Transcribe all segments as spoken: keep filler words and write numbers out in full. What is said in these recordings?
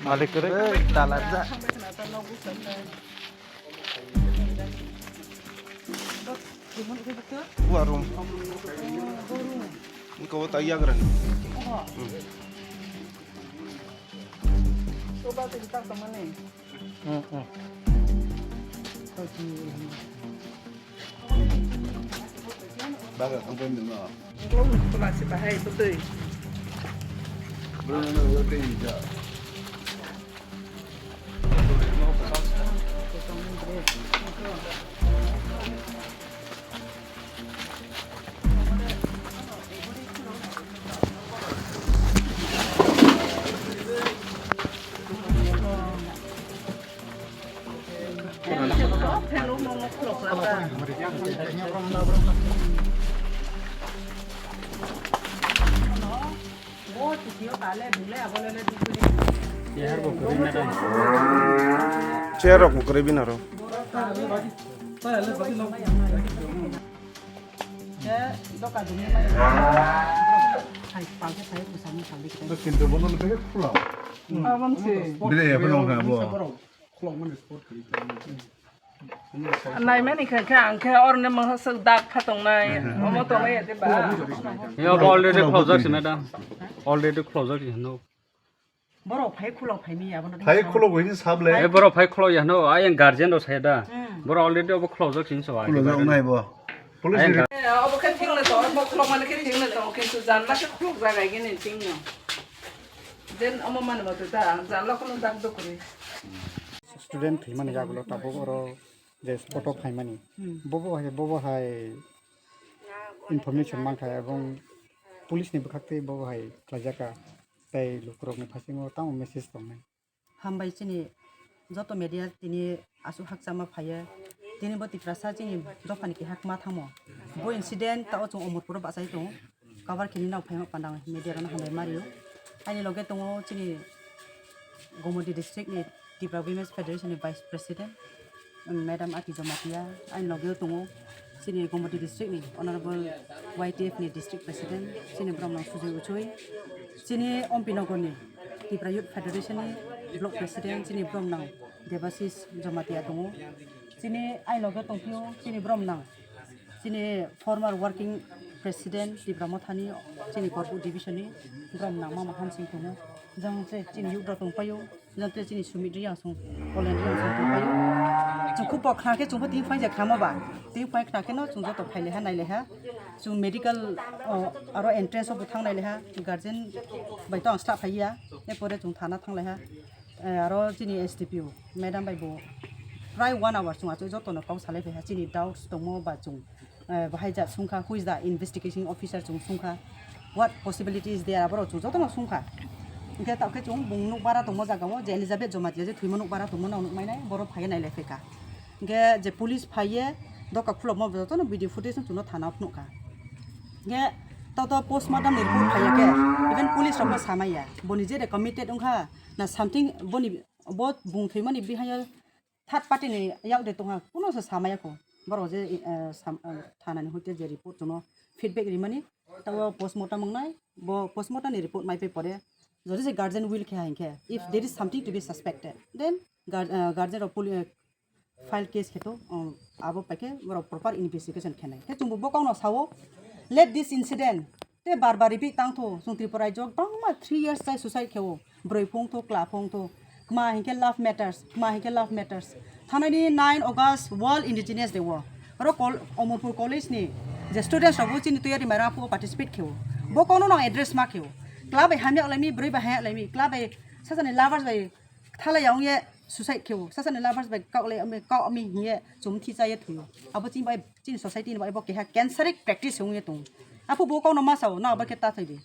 Malik kere talar ja. Warung. Engkau tak yagrang. Hmm, hmm. Baga kampung dulu. Belum, belum, belum, belum. Chair rok bo kwrwi bini oro. Bini ya, belum kan, bo. Naimani khe, khe ang khe orni mangsa swk dak kha tongnai. Omo tongnai ya de ba? Ya, already close jak sina da. Already close jak sina. Borok phai khulok phai mi abono. Phai khulok hini sable. E borok phai khulok ya no, ayang guardian rok saya da. Hmm. Borok already obo khulok jak sini so. Khulok jak nai bo. Police ni. Eh, obo khe thing le to, obo khulok mani khe thing le to, kintu janla khe khulok jak ai gini thing no. Den omo mani mo ta, janla kono dak do kuri. Student thwi mani jagulo tabuk oro je spot o phai mani. Hmm. Bobo hai, bobo hai information mankha ebong police ni bwkhak twi bobo hai khlaijak kha. Tei lukurokni phasingo tamo message tongnai? Hambai chini joto media tini aswk hakchama phaiya. Tini bo Tiprasa chini dophani keha kwma thangmo. Bo incident ta o chwng Omorpuro bachai tongo. Cover khini nang phaima pandang media rokno hambai mario. Aini loge tongo chini Gomoti district ni Tipra Women's Federation ni Vice President, Madam Ati Jamatia, aini loge tongo chini Gomoti district ni Honorable Y T F ni District President, chini borok no Sujoy Uchoi, chini Ompi Nogor ni Tipra Youth Federation ni Block President, chini borok no Debasis Jamatia tongo, chini aini loge tongphio chini borok no chini former working president Tipra Mothani, chini Korbuk division ni borok no Mama Hansing tongo, jang che chini youth rok tongpaio. Jang tei chini Sumit Riangsong, Olen Riangsong tongpaio. Chwng khupo khna khe chwngbo tini phai ja khnamo ba. Tini phai khna khe no chwng joto phai leha nai leha. Chwng medical, o, aro entrance o bo thang nai leha. Guardian bai to ang sla phai ya. Epore chwng thana thang leha. Eh, aro chini S D P O madam bai bo prai one hour chwng achuk joto no kok salai phai ha. Chini doubts tongmo ba chwng eh, bahai ja sungkha, who is the investigation officer chwng sungkha, what possibility is there, aborok chwng jotono sungkha. Hwnkhe takhwlai chwng bung nukbara tongmo jaga o, je Elizabeth Jamatia je thwimo nukbara tongmo no nukmai nai, borok phaiya nailai phaikha. Hwnkhe je police phaiye doka khulokma jotono video footage no chwngno thana o phunukha. Hwnkhe tato postmortem ni report phaiya khe, even police rokno samaiya, boni je committed wngkha na something, boni bo bung thwimani bihayo third party ni yak de tongha, kuno se samaya kho. Borok je, eh, sam-, eh, thana ni hoite je report chwngno feedback rimani, tawo postmortem wngnai, bo postmortem ni report mai pai pore, jodi se guardian will khe hai khe, if there is something to be suspected, then guard-, eh, guardian rok poli-, eh, file case khe to, um, abo pai khe borok proper investigation khe nai. Khe chwngbo bo kokno sao, let this incident Tei bar bar repeat tang tho, chwng Tripura rajyo bangma three years chai suicide khe o. Bwrwi phung tho, kla phung tho. Kma hinkhe love matters, kma hinkhe love matters. Thangnani nine August World Indigenous Day o. Oro kol-, Omorpur College ni je students rok bo chini tuya rimai rang participate khe o. Bo kono no address ma khe o. Kla bai hamya lai mi, bwrwi bai hamya lai mi, kla bai sasani lovers bai Thalai ya wngye suicide khe o. Sasani lovers bai kok le, kok mi hiye chumthi chaye thuyo. Abo chini bai, chini society ni bai bo keha cancer practice wngye tong. Apo bo kokno ma sao, na abo khe ta thai di.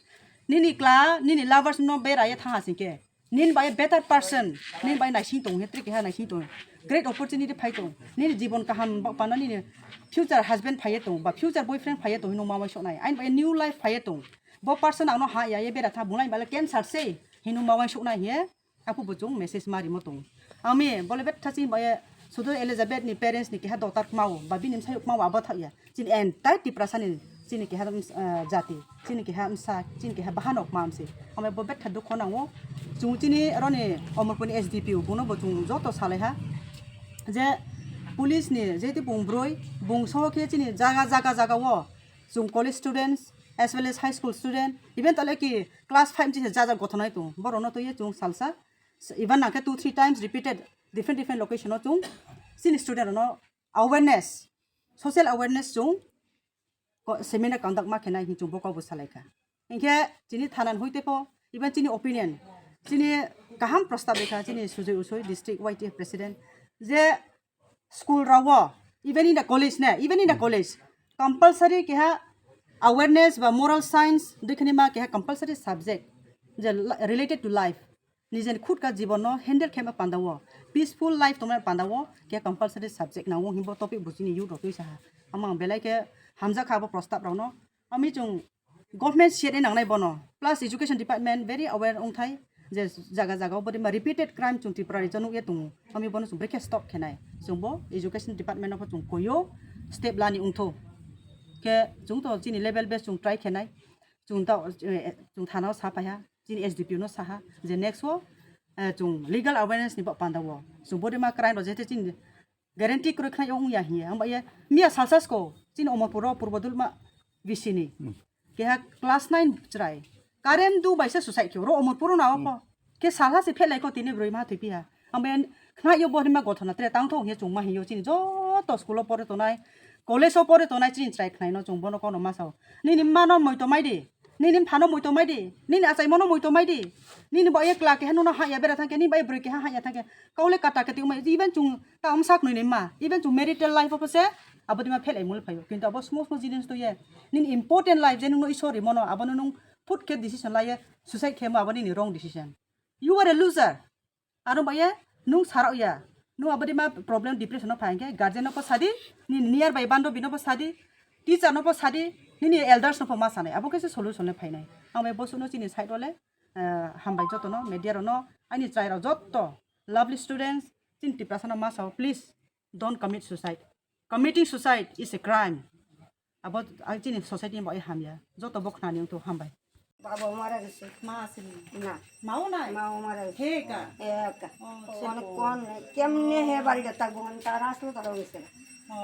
Nini kla, nini lovers no bera ye thang hasing khe. Nini bai better person, nini bai naising tong, hetri keha naising tong. Great opportunity phai tong. Nini jibon kaham ba pano nini future husband phai ye tong, ba future boyfriend phai ye tong, hino ma bai sok nai. Ain bai new life phai ye tong. Bo person ang no ha ya ye bera tha, bunai bai cancer se, hino ma bai sok nai hiye. Apo bo chwng message ma rimo tongo. Ami bole betha chini bai sudu Elizabeth ni parents ni keha dotar kmao, ba bini bwsai kmao abo thak ya. Chini entire Tiprasa ni chini keha, ah, jati, chini keha bwsa, chini keha bahanok mamsi. Hambai bo betha dukho nango. Chwng chini aroni Omorpurni S D P O bono bo chwng joto salaiha je police ni jehetu bung broi, bung soho khe chini jaga, jaga, jaga o chwng college students as well as high school student, even tale ki class five ni se jaga gothonai tongo, borokno twiwi chwng salsa, even nangkhe two three times repeated different different location o chwng chini student rokno awareness, social awareness chwng ko-, seminar conduct ma khenai hinwi chwng bo kokbo salaikha. Hinkhe chini thanan hoite pho, even chini opinion, chini kaham prostab rikha chini Sujay Usoi, district Y T F president, je school rao, even in the college ne, even in the college, compulsory keha awareness ba moral science dui khani ma keha compulsory subject je la-, related to life. Nijeni khutka jibonno handle khe ma panda o, peaceful life tongna panda o khe compulsory subject nango hinbo topic bo chini youth rok twi saha. Amo ang belai khe hamjakha abo prostab rokno. Ami chwng government siyatni nangnai bono, plus education department very aware wngthai je jaga jaga o botima repeated crime chwng Tripura rajyo nukya tongo, ami bono chwng brekhe stop khenai, chwngbo education department no pho chwng koyo step lani wngtho. Khe chwng to chini level base chwng try khenai, chwng ta, chwng thana o saphaiha. Chini S D P O no saha je next o, eh, chwng legal awareness ni ba panda o chwng body ma crime rok jete chini guarantee kwrwi khna wng ya hiya. Hamba ye miya salsa sko chini Omorpur o Purbo Dulma V C ni keha class nine chwrai current do bai se suicide khe ro Omorpur o na o pho khe salsa se phelai ko tini broi ma thwi piha. Hamba ye khna yo bo hwnma gothona tre tang tho hiya chwng ma hiyo chini joto school o pore tonai, college o pore tonai chini chwrai khnai no chwng bono kono ma sao. Nini ma no moi to mai di. Nini phano moi tongmai di, nini achaimano moi tongmai di, nini bo ye kla keha nono haya bera thangkhe, nini bo ye bwrwi keha haya thangkhe, kaule kata kati wngmai, even chwng ta wngsa khnwi nai ma, even chwng marital life o pho se abo dima phelai mul phaio, kintu abo small small jinis to ye, nini important life je nwngno Isor rimono, abono nwng phut khe decision laiye, suicide khe mo abo nini wrong decision, you are a loser. Aro ba ye nwng sarok ya, nwng abo dima problem depression no phai hwnkhe guardian no pho sadi, nini nearby bando bino pho sadi, teacher no pho sadi, nini elders no pho ma sanai, abo khe se solution le phainai. Ang bai bosuno chini side o le, eh, hambai joto no, media rok no, ani chwrai rok joto, lovely students, chini Tiprasa no ma sao, please don't commit suicide. Committing suicide is a crime. Abo ang chini society ni bai hamya. Joto bo khnani wngthu, hambai. বাবা মারা গেছে। মা আসেনি? না। মাও নাই? মাও মারা গেছে। হে একা? এ একা। ও, সে অনেক তো কোন, কেমনে হে বাড়িটা থাকবো? মানে তারা আসলো, তারাও গেছে। ও,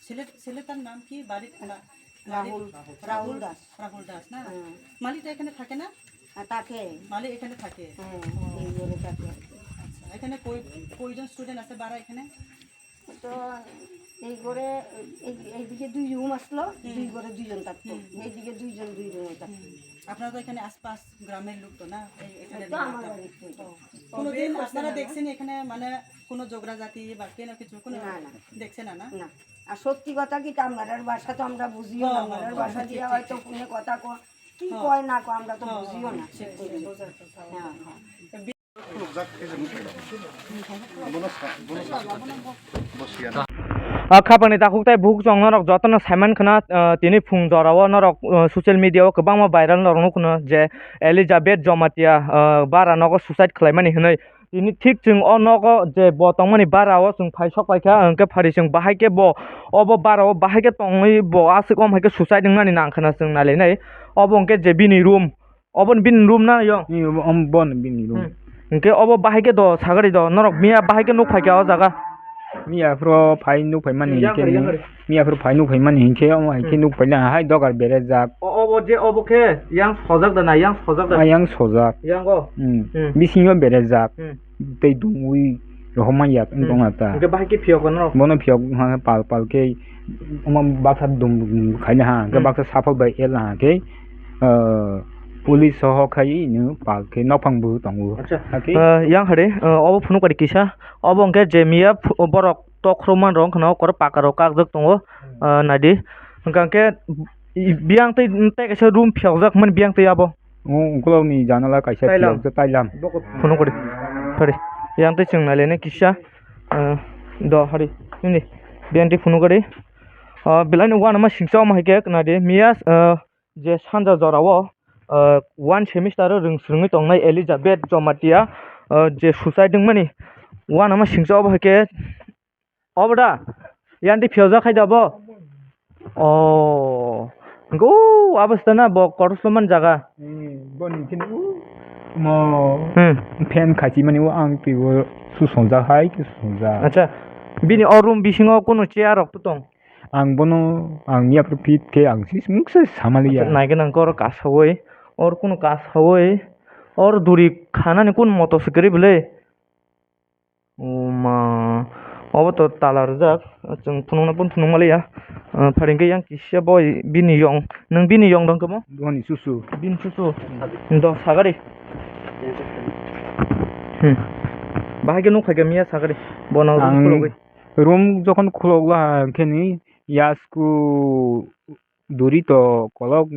ছেলে, ছেলেটার নাম কি? বাড়ির না-, রাহুল, বাড়ির রাহুল দাস। রাহুল দাস না? হুম। মালিক তো এখানে থাকে না? হ্যাঁ, থাকে। মালিক এখানে থাকে? হুম, ও। এই ঘরে থাকে আর কি। আচ্ছা, এখানে কই-, কয়জন student আছে ভাড়া এখানে? তো এই ঘরে এই, এইদিকে দুই রুম আসলো, হুম। দুই ঘরে দুইজন থাকতো, হুম। এইদিকে দুইজন দুই রুমে থাকতো। হুম। আপনারা তো এখানে আশপাশ গ্রামের লোক তো না? এই, এখানে তো না? আমার বাড়ির তো। ও। কোনোদিন আপনারা দেখছেন এখানে মানে কোনো ঝগড়া জাতি বা কেন কিছু কোনো না, না। দেখছে না, না? না। আর সত্যি কথা কি, তা আমরার ভাষা তো আমরা বুঝিও না, হ্যাঁ, হ্যাঁ, আমরার হ্যাঁ, ভাষা ঠিক, দিয়ে ঠিক, হয়তো ঠিক। ফোনে কথা কয়, কি হ্যাঁ। কয় না কয় আমরা তো হ্যাঁ, বুঝিও হ্যাঁ, না। ঠিক, ঠিক, ঠিক। বোঝার কথা। হ্যাঁ, হ্যাঁ। Ah, khapangni takhuk tei bukhuk chwng norok jotono saiman khna, ah, tini phung jorao norok, ah, social media o kwbangma viral norok nukhuno je Elizabeth Jomatia, ah, bara nogo suicide khlaimani hinwi. Tini thik chwng o nogo je bo tongmani bara o chwng phai sok paikha, hwnkhe phari chwng bahai khe bo obo bara o bahai khe tongwi bo aswk om hai khe suicide wngnani nang khna chwng nailainai. Obo hwnkhe je bini room, Obo ni bini room na yong? Ni room, om, bo ni bini room. Hmm. Hwnkhe obo bahai khe do sagari do, norok miya bahai khe nuk phai kha o jaga? Miya phuru phai nuk phai mani yang hwnkhe hari, yang ni, hari. Miya phuru phai nuk phai mani hwnkhe omo hai khe Hmm. nuk phai na hai dogar berajak. O, obo je obo khe yang sojak da na, yang sojak da? Ah, yang sojak. Yang o? Hmm. Hmm. Bisingo berajak. Hmm. Tei dungwi rohorma yak wng Hmm. tongna ta. Hwnkhe bahai khe phiyok norok? Bono phiyok ha pal pal khe omo baksa dum khaina ha, hwnkhe Hmm. baksa saphal bai el ha khe, ah, police soho khai no pal khe nokphang bo tongo. Acha. Hakhe Ah, yang hari, ah, obo phunuk kari kisa, obo hwnkhe je miya phu-, borok tokhorokma rok wngkha na okoro paka rok kakjak tongo, Hmm. ah, naidi. Hwnkha khe i-, biyang tei, tei kaisa room phiyokjak mani biyang tei abo. O, ukulok ni janala kaisa Tailam. Phiyokjak, tailam. Bokol. Phunuk kari. Sorry. Yang tei chwng nailainai kisa. Ah, do hari. Nini. Biyang tei phunuk kari. Ah, belai ni uanama singsa omo hai khe khna di. Miya, ah, je sanja jora o, ah, one semester o rwng swrwngwi tongnai Elizabeth Jomatia, ah, je suicide wngmani. Uanama singsa obo hai khe Obo da? Yang tei phiyokjak khai da bo? O, Go, abasta na bo kotor sloman jaga. Eh, bo ni kini u mo Hmm. Fan khachi mani o ang twi o susongjak hai khe susongjak. Acha, bini o room bisingo kunu chair rok to tong? Ang bono, ang yapri fit khe ang si mungsa samaliya. Acha, nai gwnang khe oro kasawi, or kunu kasawi, or duri khanani kun moto se kwrwi bwle? O ma, obo to tala rijak, chwng phunukna phun phunuk maliya. Ah, pharing khe yang kisa boi bini yong, nwng bini yong dong khe mo? Boni susu. Bini susu. Do sagari. Hmm. Bahai khe nuk phai khe miya sagari. Bono Ang khulogwi. Room jokhon khulogla khe ni yasku duri to kolok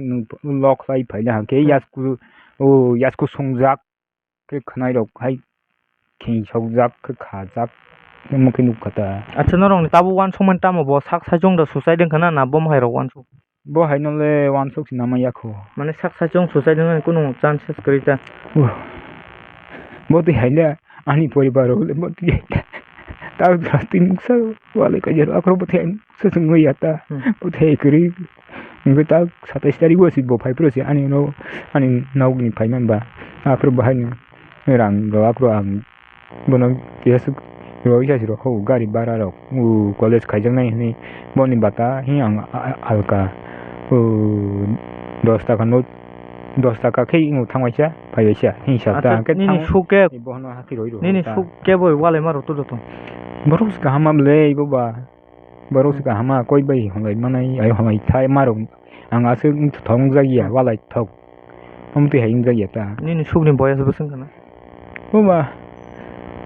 lok lai phaila khe Hmm. yasku, o yasku songjak. Khe khwnai rok hai khingsokjak khe khajak khe mokhe nukha ta. Acha norok ni tabuk uansukmani tamo bo sak saichung da suicide wngkha na, na bo hai rok uansuk? Bo hai no le uansuk si nama yakho. Mane sak saichung suicide wngmani kunu chances kwrwi ta. Uh. Bo twi hai le ani poribar rok le bo twi hai le. Tabuk twi muksa wale kaijak akhoro bo twi hai. Sosong ya ta, hmm. Bwthai kwrwi. Hwnkhe ta satais tarik o se bo phai phuru se ani no, ani nok ni phai man ba. Aphuru bahai ni rang rok aphuru ang bono keha swk roi sa se rok ho gari bara rok. O college khaijak nai hinwi boni bata hi ang a-, a-, alka. O dos taka no, dos taka khe ino thang waisa, phai waisa. Hinsa ta Acha, hwnkhe nini thang suk khe, bohono hakhe roi rw nini ta. Suk khe bo walai ma rw tu rw tong. Borok se kaham ma le bo ba. Borok se kaham ma koi bai honglai manai, ai honglai thai ma rok ang aswk wng thok wng jak ya, walai thok. Omo twi hai wng jak ya ta. Nini suk ni boyas bwswk wng kha na? Bo ba,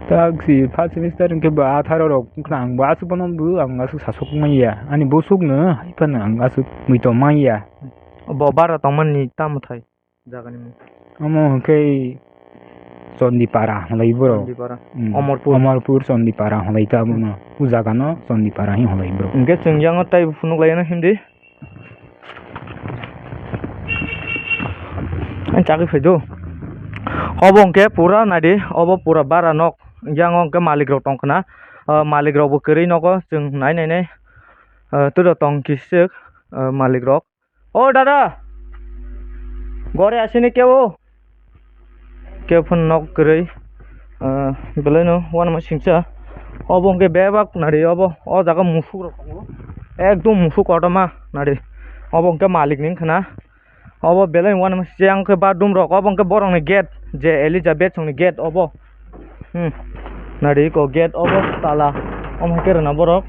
tak si first semester hwnkhe bo atharo rok wng kha na, ang bo aswk bono bo ang aswk sasok man ya. Ani bwswk no hai phano ang aswk muitom man ya. Bo bara tongmani tamo thai? Jagani mung. Omo hwnkhe Chondipara hwnlai borok. Chondipara. Hmm. Omorpur. Omorpur Chondipara hwnlai ta abono. O jagano Chondipara hin hwnlai borok. Hwnkhe chwng yango tei phunuk laiyana himdi. Ang chagwi phaidu. Obo hwnkhe pura naidi, obo pura bara nok. Yango hwnkhe malik rok tongkhna. O malik rokbo kwrwi nogo chwng nai nai nai. O twiro tong kisik, o malik rok. O dada, gore asini kebo? Kebo phano nok kwrwi, ah, belai no uanama singcha. Obo hwnkhe bebak nari obo, o jaga musuk rok tongo. Ekdom musuk kotorma nari. Obo hwnkhe malik ni wngkha na. Obo belai uanama singcha, yang khe bathroom rok, obo hwnkhe borok ni gate. Je Elizabeth songni gate obo. Hmm. Nari ko gate obo tala. Omo hai khe rwna borok.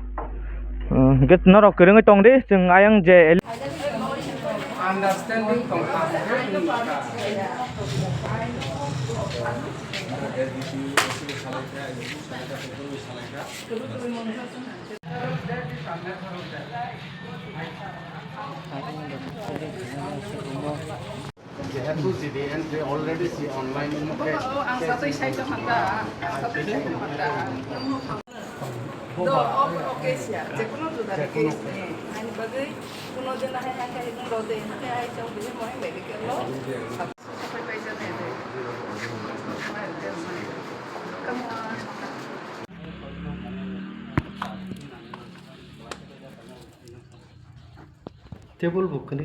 Hmm, gate norok kwrwngwi tong di, chwng ayang je Eli- Understanding tong kha. Jehetu G D N je already si online mo. Bono, o, ang satwi sai tong kha ta, ang satwi sai tong kha ta. Do, o, o case ya, je kono juda ni case ni. Ani bagwi kono din hai hai khai nung rode, hai hai chong bini mo hai medical lo. Sapai pai ja nai de. Come on. Table bo kwni.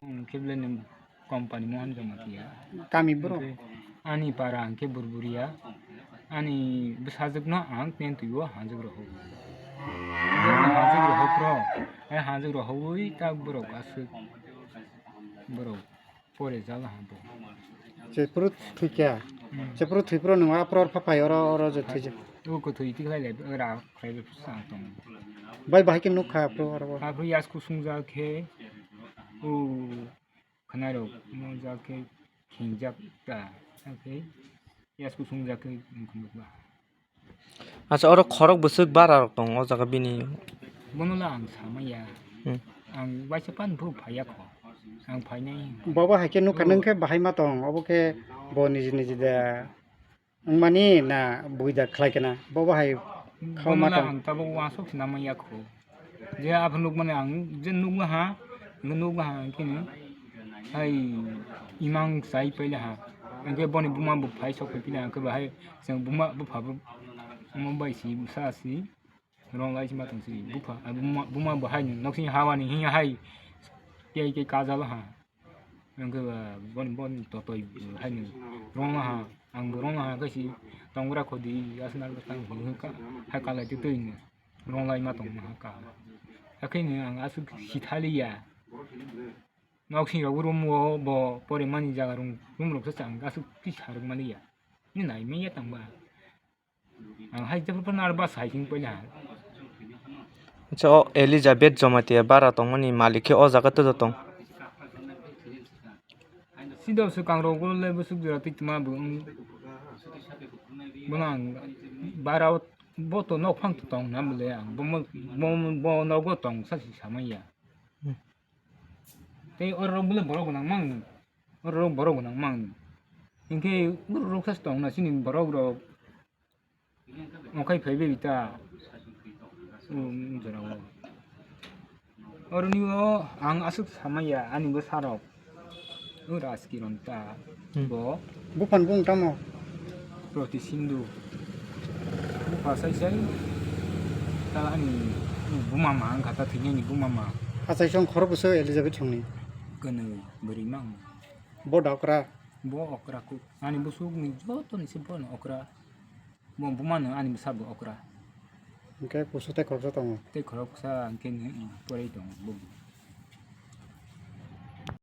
Hwnkhe belai ni company Mohan Jamatia. Kami borok? Hwnkhe ani para hwnkhe Burburia. Ani bwsajwkno ang tentwi o hanjwk rohor. Hanjwk rohor phro, ai hanjwk rohorwi tak borok aswk borok. Pore jala ha bo. Jephuru thwikha. Hmm. Jephuru thwipro nwng aphuru oro phaphai oro, oro je thwijak. O kwthwi tikhlai lai ra khlai bai sa tong. Bai bahai khe nukha aphuru oro. Aphuru yasku sungjak khe o khwnai rok nukjak khe khingjak ta. Khe yasku sungjak khe nukha. Acha, oro khorok bwswk bara rok tongo o jaga bini. Bono le ang samaya. Hmm. Ang waisa pan phu phaiya kho. Ang phainai. Bobo hai khe nukha, oh, nung khe bahai ma tong, obo khe bo niji niji da wngmani na buida khlai khe na. Bobo hai khao ma tong. Bono le ang tabuk wansuk sinamaya kho. Je aphuru nukmani ang je nukla ha, nukla ha kini. Hai imang sai paila ha. Hwnkhe boni buma bo phai sok phai pina, hwnkhe bo hai chwng buma bupha bo omo bai si bwsa si rong lai si ma tong si bupha, ah, buma, buma bo hai ni nok sini hawa ni hiya hai kei kei kajal ha. Hwnkhe bo boni, boni totoi bo hai ni rong ha, ang bo rong ha khe si tong gra khodi aswk na tang hwnkha hai kalai twi twi ni rong lai ma tong ma ha ka. Hakhe ni ang aswk si thali ya. Nok sini rok room o bo pore mani jaga room, room rok se chang aswk kisa rok mani ya. Ni nai me ya tang ba. Ang hai jabra phano aro bus hai sing paila. Acha, o Elizabeth Jamatia bara tongmani malik khe o jaga tei tong. Sida swkang rok le bwswk jora twi tma bo wng. Bono ang bara o, bo to nok phang tong na bole ang bo mo, bo, bo nogo tong sa si samaya. Hmm. Tei oro rok bole borok gwnang mang. Oro rok borok gwnang mang. Hinkhe oro rok sa tong na sini borok rok. Okai phai bai ta. Um, jora o. Oro ni o ang aswk samaya ani bo sarok. O Rajkiron ta. Hmm. Bo. Buphan bung tamo? Proti Sindhu. Bupha sai sai. Ta ani buma ma ang kata thini ani buma ma. Achai song khorok bwswk Elizabeth songni. Kwnwi bwrwi ma ang. Bo da okra. Bo okra kuk. Ani bwswk ni joto ni se bo no okra. Bo buma no ani bwsa bo okra. Hwnkhe kusu tei khoroksa tongo. Tei khoroksa hwnkhe ni, mm, poroi tongo bo.